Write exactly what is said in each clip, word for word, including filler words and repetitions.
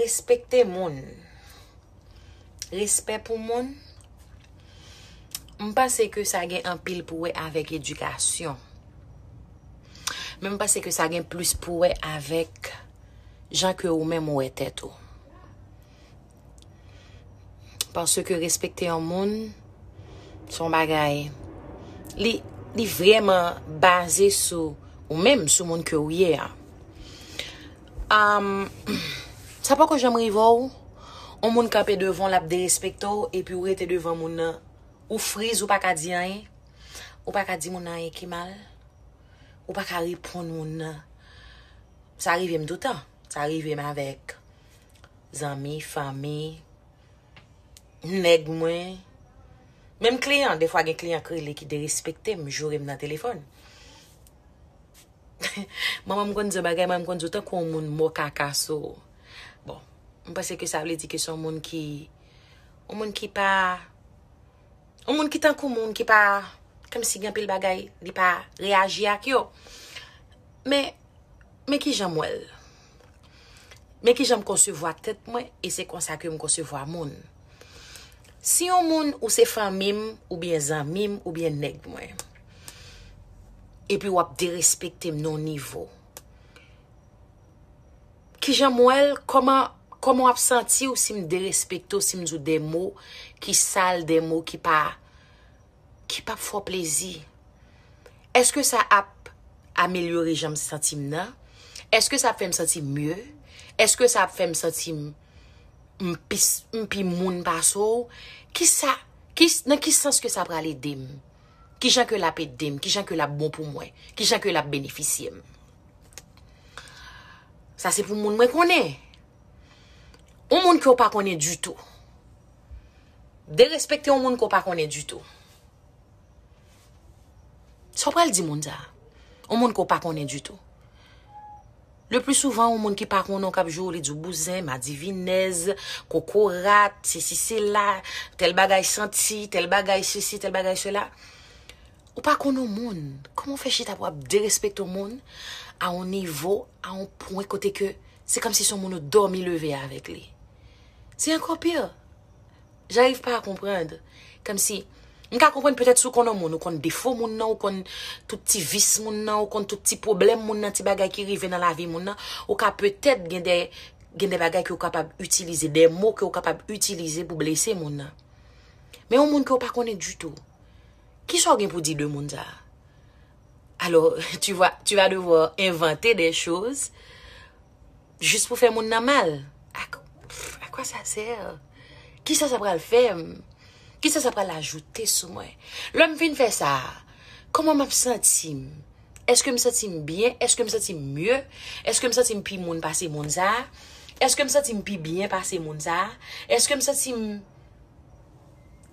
Respekte moun. Respè pou moun. M panse ke sa gen anpil pou wè avèk edikasyon. Men m panse ke sa gen plis pou wè avèk jan ke ou menm ou wè tèt ou. Paske respekte yon moun, se yon bagay, li, li vrèman baze sou ou menm, sou moun ke ou ye a. Am, sa poko janm rive w, yon moun kanpe devan w, l ap derespekte w, epi ou rete devan moun nan, ou friz, ou pa ka di anyen, ou pa ka di moun nan anyen ki mal, ou pa ka reponn moun nan. Sa rive m toutan. Sa rive m avèk zanmi, fanmi, nèg mwen. Menm kliyan, defwa gen kliyan k rele ki derespekte m, joure m nan telefòn. Manman m konn di bagay, manman m konn di w tankou yon moun mò kaka sou ou. Bon, m panse ke sa vle di ke se yon moun ki, yon moun ki pa, yon moun ki tankou moun ki pa, kòmsi gen anpil bagay, li pa reyaji ak yo. Men, men kijan m wè l. Men kijan m konsevwa tèt mwen, e se konsa ke m konsevwa moun. Si yon moun ou se fanmi m, oubyen zanmi m, oubyen nèg mwen, epi w ap derespekte m nan yon nivo, kijan m wè l, kòman, kòman w ap santi w si m derespekte w, si m di w de mo ki sal, de mo ki pa, ki p ap fè w plezi? Èske sa ap amelyore jan m santi m nan? Èske sa ap fè m santi m mye? Èske sa ap fè m santi m, m pi, m pi moun pase w? Kisa, ki, nan ki sans ke sa pral ede m? Kijan ke l ap ede m? Kijan ke l ap bon pou mwen? Kijan ke l ap benefisye m? Sa se pou moun mwen konnen. Yon moun ke w pa konnen ditou. Derespekte yon moun ke w pa konnen ditou. Sa w pral di moun sa? Yon moun ke w pa konnen ditou. Le pli souvan, yon moun ki pa konnen w k ap joure w, li di w bouzen, madivinèz, kokorat, sesi sela, tèl bagay santi, tèl bagay sesi, tèl bagay sela. Ou pa konn yon moun. Kòman w fè chita pou w ap derespekte yon moun a yon nivo, a yon pwen kote ke se kòmsi se yon moun ou dòmi leve avèk li? Se ankò pi. J'arrive pas à comprendre. Kòmsi, m ka konprann petèt si w konn yon moun, ou konn defo moun nan, ou konn tout ti vis moun nan, ou konn tout ti pwoblèm moun nan, ti bagay ki rive nan lavi moun nan, ou ka petèt gen de, gen de bagay ke w kapab itilize, de mo ke w kapab itilize pou blese moun nan. Men yon moun ke w pa konnen ditou, kisa w gen pou di de moun sa a? Alors, tu vas, tu vas devoir inventer des choses juste pou fè moun nan mal. À qu-, pff, à quoi ça sert? Kisa sa pral fè m? Kisa sa pral ajoute sou mwen? Lè m fin fè sa, kòman m ap santi m? Èske m santi m byen? Èske m santi m mye? Èske m santi m pi moun pase moun sa a? Èske m santi m pi byen pase moun sa a? Èske m santi m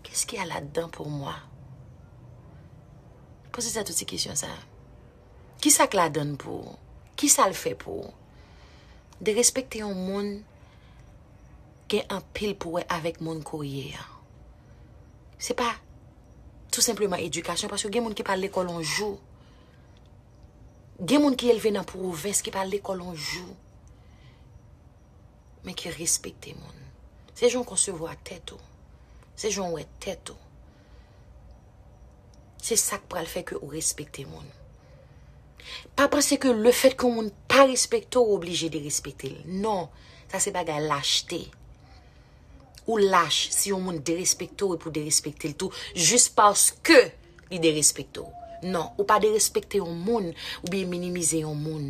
Qu'est-ce qu'il y a là-dedans pour moi? Poze tèt ou ti kesyon sa a. Kisa k ladan l pou ou? Kisa l fè pou ou? Derespekte yon moun gen anpil pou wè avèk moun ke w ye a. Se pa tou senpleman edikasyon, paske gen moun ki pa al lekòl yon jou. Gen moun ki elve nan pwovens ki pa al lekòl yon jou. Men ki respekte moun. Se jan w konsevwa tèt ou. Se jan w wè tèt ou. Se sa k pral fè ke ou respekte moun. Pa panse ke lefètke yon moun pa respekte w, ou oblije derespekte l. Non, sa se bagay lachte. Ou lach si yon moun derespekte w epi w derespekte l tou, jis paske li derespekte w. Non, ou pa derespekte yon moun oubyen minimize yon moun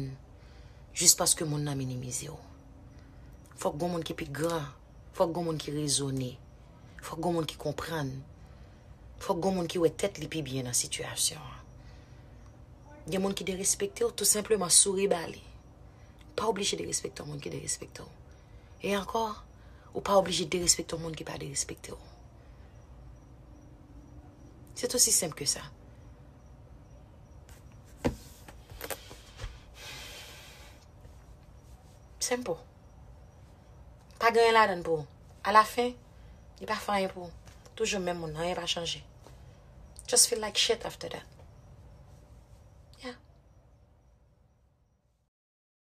jis paske moun nan minimize w. Fòk gon moun ki pi gran, fòk gon moun ki rezone, fòk gon moun ki konprann, fòk gon moun ki wè tèt li pi byen nan sitiyasyon an. Gen moun ki derespekte w, tou senpleman souri ba li. Pa oblije derespekte yon moun ki derespekte w. E ankò, ou pa oblije derespekte yon moun ki pa derespekte w. C'est aussi simple que ça. Simple. Pa gen anyen ladan l pou ou. Alafen, li pa fè anyen pou ou. Toujou menm moun nan, anyen pa chanje. Just feel like shit after that.